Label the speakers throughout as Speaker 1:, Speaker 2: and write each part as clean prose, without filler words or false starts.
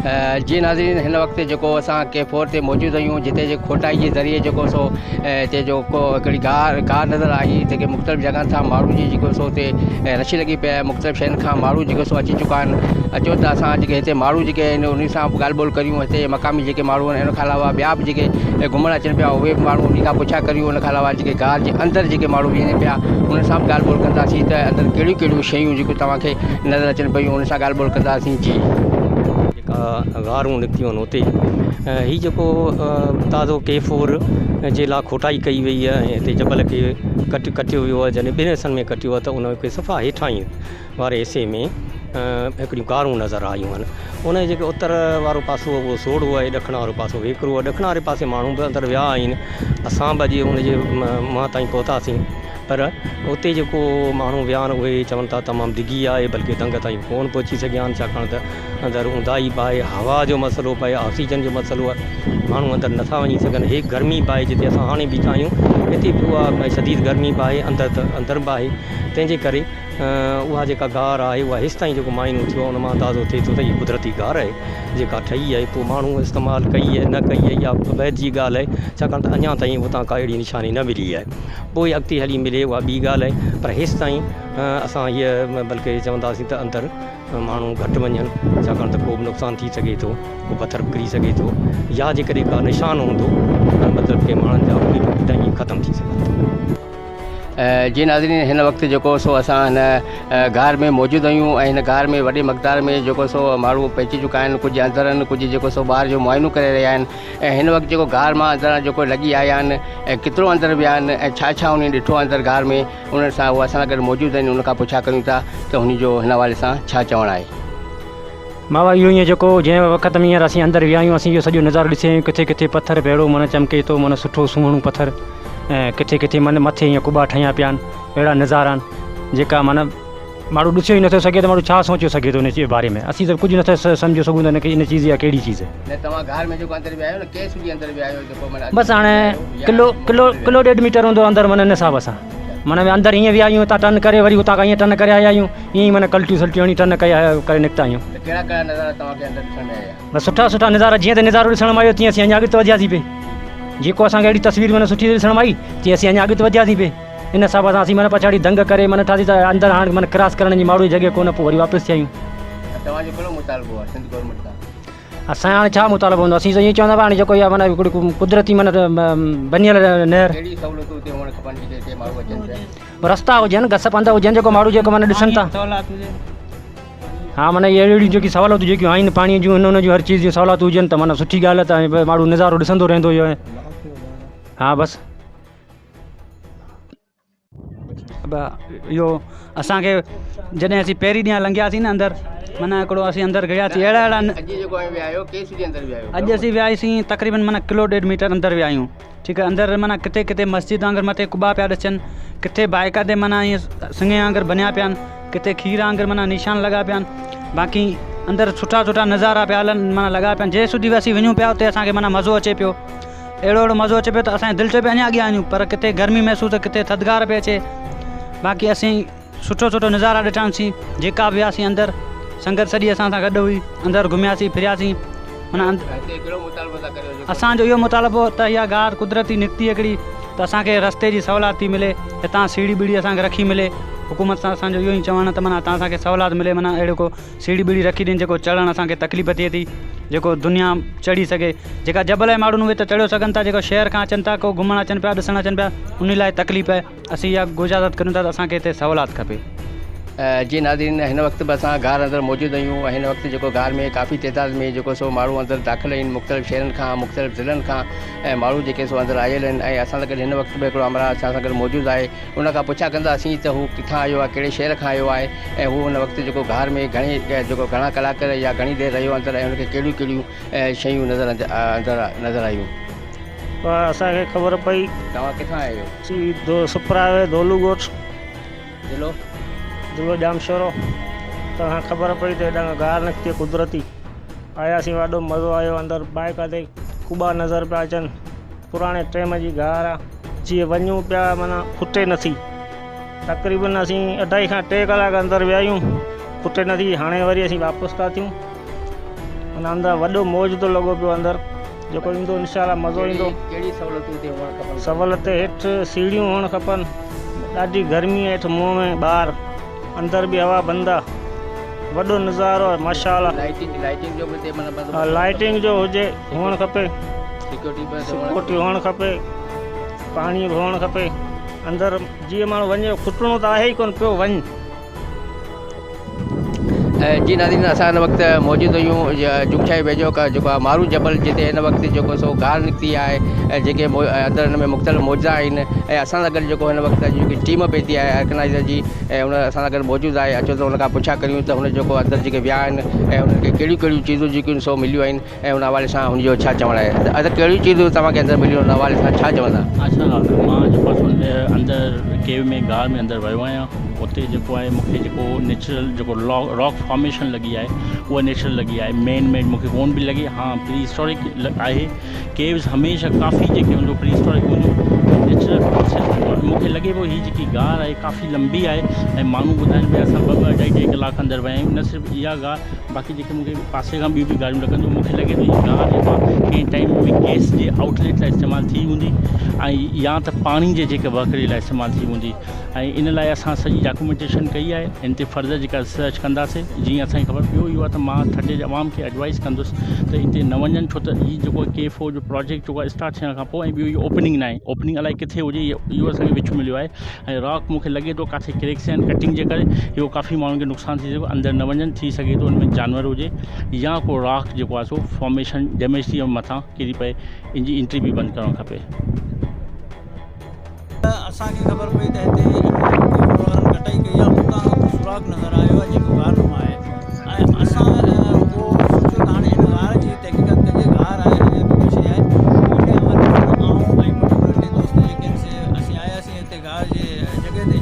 Speaker 1: جي ناظرين هن وقت جيڪو اسان ڪي فور تي موجود آهيون جتي جي کوٽائي جي ذريعي جيڪو سو هتي جو ڪو هڪڙي غار غار نظر آئي جيڪي مختلف جڳهن تان ماڻهو جي جيڪو سو هتي رش لڳي پئي آهي مختلف شهرن کان ماڻهو جيڪو سو اچي چڪا آهن اچو ته اسان جيڪي هتي ماڻهو جيڪي آهن انهن سان به ڳالهه ٻولهه ڪريون هتي مقامي جيڪي ماڻهو آهن ان کان علاوه ٻيا به جيڪي گهمڻ اچن پيا اهي به ماڻهو انهن کان پڇا ڪريون ان کان علاوه جيڪي غار جي اندر جيڪي ماڻهو وڃن پيا انهن سان به ڳالهه ٻولهه ڪنداسين ته اندر ڪهڙيون ڪهڙيون شيون جيڪيون توهان کي نظر اچن پيون انهن سان ڳالهه ٻولهه ڪنداسين جي.
Speaker 2: جيڪا غارون نڪتيون آهن اتي هي جيڪو تازو ڪي فور جي لاء کوٽائي ڪئي وئي آهي ۽ هتي جبل کي ڪٽ ڪٽيو ويو آهي جڏهن ٻن حصن ۾ ڪٽيو آهي ته ان کي صفا هيٺان ئي واري حصي ۾ هڪڙيون غارون نظر آيون آهن ان جي جيڪو اتر وارو پاسو اهو سوڙهو آهي ڏکڻ وارو پاسو ويڪرو آهي ڏکڻ واري پاسي ماڻهو به اندر ويا آهن اسان به اڄ ان جي منهن تائين پهتاسين پر اتي جيڪو ماڻهو ويا آهن اهي چون ٿا تمام ڊگهي آهي بلڪه دنگ تائين ڪونه پهچي سگهيا آهن ڇاڪاڻ ته اندر اونداهي به آهي هوا جو مسئلو به آهي آڪسيجن جو مسئلو آهي ماڻهو اندر نٿا وڃي سگهن هي گرمي به آهي جتي اسان هاڻي بيٺا آهيون هتي به اها شديد گرمي به آهي اندر ته اندر به آهي تنهن جي ڪري اها جيڪا غار آهي اها هيستائين جيڪو معائنو ٿيو آهي ان مان اندازو ٿئي ٿو ته هي قدرتي غار آهي جيڪا ٺهي آهي پوء ماڻهو استعمال ڪئي آهي نه ڪئي آهي اها بعد جي ڳالهه آهي ڇاڪاڻ ته اڃا تائين اتان ڪا اهڙي نشاني نه ملي آهي پوء اڳتي هلي ملي اها ٻي ڳالهه آهي پر هيستائين اسان هيء بلڪه چونداسين ته اندر ماڻهو گهٽ وڃن ڇاڪاڻ ته ڪو به نقصان ٿي سگهي ٿو ڪو پٿر به ڪري سگهي ٿو يا جيڪڏهن ڪا نشان هوندو ته مطلب ڪي ماڻهن جا اهي به ٽائيم ختم ٿي سگهن ٿا.
Speaker 1: جي ناظرين هن وقت جيڪو سو اسان هن غار ۾ موجود آهيون ۽ هن غار ۾ وڏي مقدار ۾ جيڪو سو ماڻهو پهچي چڪا آهن ڪجهه اندر آهن ڪجهه جيڪو سو ٻاهر جو معائنو ڪري رهيا آهن ۽ هن وقت جيڪو غار مان اندران جيڪو لڳي آيا آهن ۽ ڪيترو اندر ويا آهن ۽ ڇا ڇا انهن ڏٺو اندر غار ۾ انهن سان هو اسان سان گڏ موجود آهن ان کان پڇا ڪريون ٿا ته هن جو هن حوالي سان ڇا چوڻ آهي.
Speaker 3: ماوا اهو ائين جيڪو جنهن وقت ۾ هينئر اسين اندر ويا آهيون اسين اهو سڄو نظارو ڏسي آيا آهيون ڪٿي ڪٿي پٿر به اهڙو معنيٰ چمڪي ٿو معنيٰ سٺو سهڻو پٿر ۽ ڪٿي ڪٿي معنيٰ مٿي ائين قبا ٺهيا پيا آهن اهڙا نظارا آهن جيڪا معنيٰ ماڻهو ڏسيو ئي نٿو سگهي ته ماڻهو ڇا سوچيو سگهي ٿو ان جي باري ۾ اسين ته ڪجهه نٿا سمجهي سگهون ته ان کي ان چيز اها ڪهڙي چيز آهي.
Speaker 1: نه توهان غار ۾ جيڪو اندر ويا آهيو نه ڪنهن سڄي اندر ويا آهيو جيڪو معنيٰ
Speaker 3: بس هاڻي ڪلو ڪلو ڪلو ڏيڍ ميٽر هوندو اندر معنيٰ ان حساب سان معنيٰ اندر ائين ويا آهيون اتان ٽن ڪري وري اتان کان ائين ٽن ڪري آيا آهيون ائين ئي معنيٰ ڪلٽيون سلٽيون هڻي ٽن ڪري آيا ڪري نڪتا آهيون.
Speaker 1: ته ڪهڙا ڪهڙا نظارا توهان کي اندر ڏسڻ ۾ آيا؟
Speaker 3: بس سٺا سٺا نظارا جيئن ته نظارو ڏسڻ ۾ آيو تيئن اسين اڃا اڳتي وڌياسين پئي جيڪو اسان کي اهڙي تصوير معنيٰ سٺي ڏسڻ ۾ آئي تيئن اسين اڃا اڳتي وڌياسين پئي. ان حساب سان اسين معنيٰ پڇاڙي دنگ ڪري معنيٰ ٺاسين ته اندر هاڻ معنيٰ ڪراس ڪرڻ جي ماڙوء جي جڳهه ڪونه پوء وري واپس ٿيا آهيون.
Speaker 1: توهان جو ڪهڙو مطالبو آهي سنڌ گورنمينٽ کان؟
Speaker 3: اسان جو هاڻي ڇا مطالبو هوندو اسين ته ائين چوندا هاڻي جيڪو اها معنيٰ هڪڙي قدرتي معنيٰ بنيل نهر.
Speaker 1: ڪهڙي سهولتون اتي هئڻ کپن جتي اتي ماڻهو اچن پيا؟
Speaker 3: رستا هجن گس پنڌ هجن جيڪو ماڻهو جيڪو معنيٰ ڏسن ٿا. ها معنيٰ اهڙيون اهڙيون جيڪي سهولتون جيڪيون آهن پاڻي جون هن هن جون هر چيز جون سهولتون هجن ته معنيٰ سٺي ڳالهه آهي ته ماڻهو نظارو ڏسندو رهندو اهو ها بس.
Speaker 4: اهو اسان کي جڏهن اسين پهرين ڏينهن لنگهياسين نه اندر معنيٰ هڪڙو اسين اندر گهڙياسين اهڙا اهڙا اڄ اسين ويا هئاسين تقريبن معنيٰ ڪلو ڏيڍ ميٽر اندر ويا آهيون ٺيڪ آهي اندر معنيٰ ڪٿي ڪٿي مسجد وانگر مٿي قبا پيا ڏسجن ڪٿي باقاعدي معنيٰ ائين سڱي وانگر بنيا پيا آهن ڪٿي کير وانگر معنيٰ نشان لڳا پيا آهن باقي اندر سٺا سٺا نظارا پيا هلن معنيٰ لڳا پيا آهن جنهن سڌي اسين وڃون پيا اتي اسان کي معنيٰ مزو اچي پيو اهڙو اهڙو مزو اچي پيو ته اسان جي دل چئي پئي اڃا اڳيان وڃون پر ڪٿي گرمي محسوس ته ڪٿي ٿڌڪار پئي اچي باقي اسين سٺو سٺو نظارا ڏٺاسين جيڪا به وياسين اندر سنگت سڄي اسان سان گڏ هئي اندر گهمياسين ڦرياسين معنيٰ اسان جو اهو مطالبو ته اها غار قدرتي نڪتي هڪڙي ته اسان کي رستي جي سهولت ٿي ملي هتان سيڙهي ٻيڙي اسان کي رکي ملي حڪومت سان اسان جو اهو ئي چوڻ ته معنيٰ هتان اسان کي سهولت ملي معنيٰ اهڙو ڪو سيڙهي ٻيڙهي رکي ڏين جيڪو چڙهڻ اسان کي تڪليف ٿئي ٿي جيڪو دنيا چڙهي سگهي جيڪا جبل جا ماڻهو اهي ته چڙهيو سگهن ٿا جيڪو شهر کان اچن ٿا ڪو گهمڻ اچن پيا ڏسڻ اچن پيا انهي لاء تڪليف آهي اسين اها گذارت ڪريون ٿا ته اسان کي هتي سهولات کپي.
Speaker 1: جي ناظرين هن وقت به اسان غار اندر موجود آهيون ۽ هن وقت جيڪو غار ۾ ڪافي تعداد ۾ جيڪو سو ماڻهو اندر داخل آهن مختلف شهرن کان مختلف ضلعن کان ۽ ماڻهو جيڪي سو اندر آيل آهن ۽ اسان سان گڏ هن وقت به هڪڙو همراهه اسان سان گڏ موجود آهي ان کان پڇا ڪنداسين ته هو ڪٿان آيو آهي ڪهڙي شهر کان آيو آهي ۽ هو ان وقت جيڪو غار ۾ گهڻي جيڪو گهڻا ڪلاڪ يا گهڻي دير رهيو اندر ۽ ان کي ڪهڙيون ڪهڙيون شيون نظر اندر نظر آيون.
Speaker 5: اسان کي خبر پئي.
Speaker 1: توهان ڪٿان آيا آهيو؟
Speaker 5: اسين سپراوي دولو ڳوٺ.
Speaker 1: ضلعو؟
Speaker 5: ضلعو ڄامشورو. اتان کان خبر پئي ته هيڏانهن کان غار نڪتي آهي قدرتي. آياسين ڏاڍو مزو آيو اندر باقاعدي قبا نظر پيا اچن. پراڻي ٽيم جي غار آ. جيئن وڃون پيا معنيٰ کٽي نٿي. تقريبن اسين اڍائي کان ٽي ڪلاڪ اندر ويا آهيون کٽي نٿي هاڻي وري اسين واپس ٿا ٿيون. معنيٰ اندر وڏو معجزو لڳو پيو اندر جيڪو ايندو انشاء الله مزو ايندو.
Speaker 1: ڪهڙي سهولتون اتي هئڻ کپن؟
Speaker 5: سهولت هيٺ سيڙهيون هئڻ کپن ڏاڍي گرمي آهي هيٺ منهن ۾ ٻاهر اندر به هوا بند آ وڏو نظارو آهي ماشاء الله.
Speaker 1: لائيٽنگ لائيٽنگ جو به اتي معنيٰ بندوبست
Speaker 5: ها لائيٽنگ جو هجي هئڻ کپي.
Speaker 1: سيڪيورٽي به
Speaker 5: سيڪيورٽي هئڻ کپي پاڻي به هئڻ کپي اندر جيئن ماڻهو وڃي کٽڻو ته آهي ئي ڪونه پيو وڃ.
Speaker 1: جي ناظرين اسان هن وقت موجود آهيون جوکيائي ويجهو جيڪو آهي مارو جبل جتي هن وقت جيڪو سو غار نڪتي آهي ۽ جيڪي اندر هن ۾ مختلف معجزا آهن ۽ اسان سان گڏ جيڪو هن وقت جيڪي ٽيم پهتي آهي آرگنائزر جي ۽ ان اسان سان گڏ موجود آهي اچو ته ان کان پڇا ڪريون ته هن جيڪو اندر جيڪي ويا آهن ۽ انهن کي ڪهڙيون ڪهڙيون چيزون جيڪيون سو مليون آهن ۽ ان حوالي سان هن جو ڇا چوڻ آهي ته ادا ڪهڙيون چيزون توهان کي اندر مليون ان حوالي سان ڇا چوندا؟
Speaker 6: اڇا مان جيڪو آهي سو اندر ڪيو ۾ غار ۾ اندر ويو آهيان اتي جيڪو آهي مون کي جيڪو نيچرل جيڪو راڪ فارميشن لڳي آهي اها نيچرل لڳي آهي مين ميڊ مون کي ڪون به لڳي ها پري هسٽورڪ آهي ڪيوز هميشه ڪافي جيڪي هوندو پري هسٽورڪ هوندو نيچرل پروسيس هوندو آهي مون کي لڳي پيو هي جيڪي غار آهي ڪافي لمبي آهي ۽ ماڻهو ٻڌائن پيا اسان ٻه ٻه اڍائي ٽي ڪلاڪ اندر ويا آهيون نه صرف اها غار باقي جيڪي مون کي پاسي کان ٻيون به گاڏيون لڳن ٿيون مون کي لڳي ٿو هي گاهه جيڪو آهي ڪنهن ٽائيم ۾ گئس جي آئوٽ ليٽ لاء استعمال ٿي هوندي ۽ يا ته پاڻي جي جيڪي وهڪري لاء استعمال ٿي هوندي ۽ ان لاء اسان سڄي ڊاڪومينٽيشن ڪئي آهي ان تي فردر جيڪا ريسرچ ڪنداسي جيئن اسان کي خبر ٻيو اهو آهي ته مان ٺٽي جي عوام کي ايڊوائز ڪندس ته اتي نه وڃن ڇو ته هي جيڪو ڪي فور جو پراجيڪٽ جيڪو آهي اسٽارٽ ٿيڻ کان پوء ۽ ٻيو اهو اوپننگ ناهي اوپننگ الائي ڪٿي هجي اهو اسان کي وچ مليو آهي ۽ راڪ مون کي لڳي ٿو ڪاٿي ڪريڪس آهن ڪٽنگ جي ڪري اهو ڪافي ماڻهن کي نقصان ٿي سگهي ٿو اندر نه وڃن ٿي سگهي ٿو ان ۾ جانور هجي يا ڪو راڪ جيڪو آهي سو فارميشن ڊيميج ٿي مٿان ڪري پئي ان جي انٽري به بند ڪرڻ کپي.
Speaker 7: اسان کي خبر پئي ته هتي وارن ڪٽائي ڪئي آهي اتان هڪ سوراخ نظر آيو آهي جيڪو غار نما آهي ۽ اسان اهو سوچيو ته هاڻي هن غار جي تحقيقات ڪجي غار آهي يا ٻي ڪا شيء آهي ان حوالي سان آئون ۽ منهنجا ٻه ٽي دوست جيڪي آهن سي اسين آياسين هتي غار جي جڳهه تي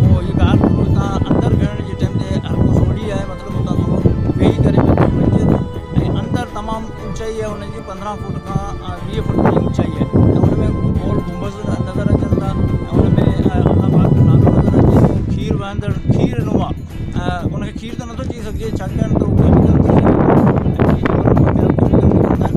Speaker 7: پوء هي غار ٿورو هتان اندر گهڙڻ جي ٽائيم تي هلڪو سوڙهي آهي مطلب اتان ٿورو ويهي ڪري مطلب وڃجي ٿو ۽ اندر تمام اوچائي آهي ان جي 15 فوٽ کان 20 فوٽ تائين اوچائي آهي ۽ ان ۾ گول گنبذ نظر اچن ٿا ۽ ان ۾ الله پاڪ جو نالو نظر اچي ٿو کير وهندڙ کير نما ان کي کير ته نٿو چئي سگهجي ڇاڪاڻ ته اهو ڪيميڪل ٿي سگهي ٿو ۽ جبلن مان ٻيا ڪيميڪل نڪرندا آهن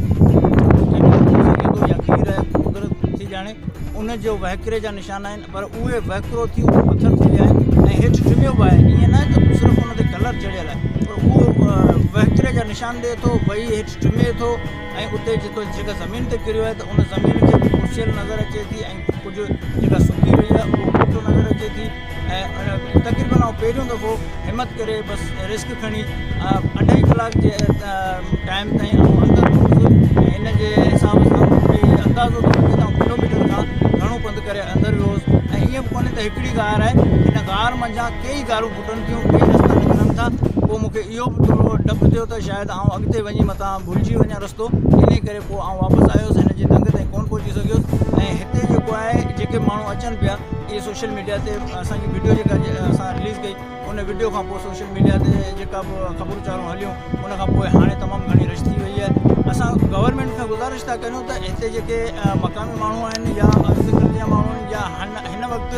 Speaker 7: ڪيميڪل ٿي سگهي ٿو يا کير آهي قدرت ٿي ڄاڻي ان جو وهڪري جا نشان آهن پر اهي وهڪرو ٿي اهي پٿر ٿي ويا آهن ۽ هيٺ ٽميو به آهي ائين نه آهي ته صرف ان تي ڪلر چڙهيل آهي پر اهو وهڪري جا نشان ڏئي ٿو وهي هيٺ ٽمي ٿو ۽ اتي جيڪو جيڪا زمين تي ڪريو آهي ته ان زمين کي به پسيل نظر اچي ٿي ۽ ڪجهه جيڪا سڪي وئي آهي اهو ٻوٽو نظر اچي ٿي ۽ تقريبن آئون پهريون دفعو همت ڪري بس رسڪ کڻي اڍائي ڪلاڪ جي ٽائيم تائين آئون اندر هوس ۽ ان جي حساب سان مونکي اندازو ٿو لڳي ته آئون ڪلو ميٽر کان گهڻو پنڌ ڪري اندر ويو هوس ۽ ائين به ڪونهي ته هڪڙي غار آهي هن غار منجهان ڪيئي غارون ڦٽن ٿيون ڪيئي رستا نڪرن ٿا پوء مونکي اهو به ٿورو ڊپ ٿيو ته شايد آئون اڳتي وڃي متان ڀلجي وڃان رستو انهي ڪري پوء آئون واپس آيس هن جي دنگ تائين ڪونه پهچي سگهيس ۽ هتي جيڪو آهي جيڪي ماڻهو اچن پيا اهي سوشل ميڊيا تي اسان جي وڊيو جيڪا اسان رليز ڪئي ان وڊيو کان پوء سوشل ميڊيا تي جيڪا به خبرون چارون هليون ان کان پوء هاڻي تمام گهڻي رش ٿي وئي آهي اسان گورنمينٽ کان گذارش ٿا ڪريون ته هتي جيڪي مقامي ماڻهو آهن يا ارد گرد جا ماڻهو آهن يا هن وقت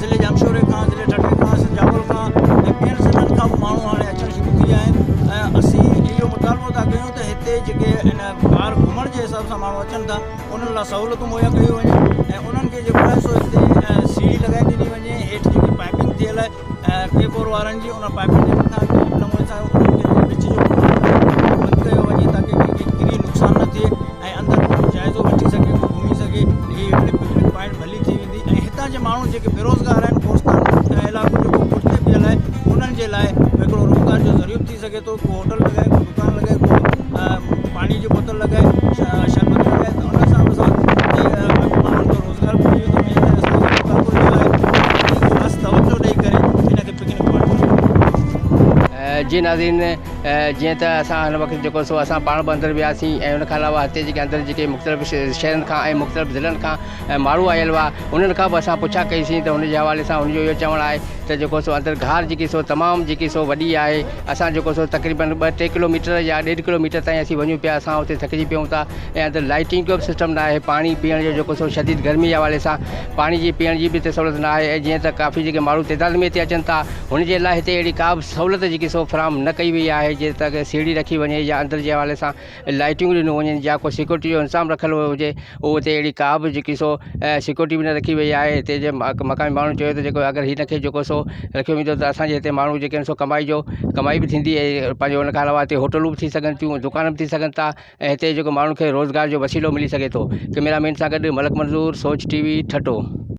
Speaker 7: ضلعي ڄامشوري کان ضلعي ٺٽي کان سجاول کان ۽ ٻين ضلعن کان به ماڻهو هاڻي اچڻ شروع ٿي ويا آهن ۽ اسين اهو مطالبو ٿا ڪيون ته هتي جيڪي ان ٻاهر گهمڻ جي حساب سان ماڻهو اچن ٿا انهن لاء سهولتون مهيا ڪيون وڃن ۽ انهن کي جيڪو آهي سو هتي سيڙهي لڳائي ڏني وڃي هيٺ جيڪي پائپنگ ٿيل آهي ڪي فور وارن جي ان پائپن جي مٿان ڪنهن به نموني سان انهن کي وچ جو بند ڪيو وڃي تاڪي ڪنهن کي ڪري نقصان نه ٿئي ۽ اندر جائزو وٺي سگهي ڪو گهمي سگهي هي هڪڙي پڪنڪ پوائنٽ ڀلي ٿي ويندي ۽ هتان جي ماڻهو جيڪي بيروزگار آهن ڪوستان علائقو جيڪو پٺتي پيل آهي انهن جي لاء هڪڙو روزگار جو ذريعو به ٿي سگهي ٿو ڪو هوٽل لڳائي ڪو دڪان لڳائي ڪو پاڻي جي بوتل لڳائي شربت لڳائي ته ان حساب سان هتي ڪافي ماڻهن جو روزگار به ٿي ويندو ان لاء اسان جو مطالبو اهو آهي ته خاص توجه ڏئي ڪري هن کي پڪنڪ پوائنٽ بڻايو.
Speaker 1: جي ناظرين جيئن ته اسان هن وقت جيڪو سو اسان پاڻ به اندر وياسين ۽ ان کان علاوه هتي جيڪي اندر جيڪي مختلف شهرن کان ۽ مختلف ضلعن کان ماڻهو آيل هئا انهن کان به اسان پڇا ڪئي سين ته ان جي حوالي سان ان جو اهو چوڻ آهي ته جيڪو سو اندر گهار جيڪي سو تمام جيڪي سو وڏي آهي اسان جيڪو سو تقريبن ٻه ٽي ڪلو ميٽر يا ڏيڍ ڪلو ميٽر تائين اسين وڃون پيا اسان اتي ٿڪجي پيون ٿا ۽ اندر لائٽنگ جو به سسٽم نه آهي پاڻي پيئڻ جو جيڪو سو شديد گرمي جي حوالي سان پاڻي جي پيئڻ جي به هتي سهولت نه آهي ۽ جيئن ته ڪافي جيڪي ماڻهو تعداد ۾ هتي اچن ٿا هن جي لاء هتي اهڙي ڪا به سهولت جيڪي سو فراهم نه ڪئي وئي آهي. آهي جي ته سيڙهي رکي وڃي يا اندر جي حوالي سان لائٽيون ڏنيون وڃن يا ڪو سيڪيورٽي جو انتظام رکيل هجي اهو اتي اهڙي ڪا به جيڪي سو سيڪيورٽي به نه رکي وئي آهي هتي جي مقامي ماڻهن چيو ته جيڪو اگر هن کي جيڪو سو رکيو ويندو ته اسان جي هتي ماڻهو جيڪي آهن سو ڪمائي جو ڪمائي به ٿيندي ۽ پنهنجو ان کان علاوه هتي هوٽلون به ٿي سگهن ٿيون دڪان به ٿي سگهن ٿا ۽ هتي جيڪو ماڻهن کي روزگار جو وسيلو ملي سگهي ٿو ڪئميرا مين سان گڏ ملڪ منظور سوچ ٽي وي ٺٽو.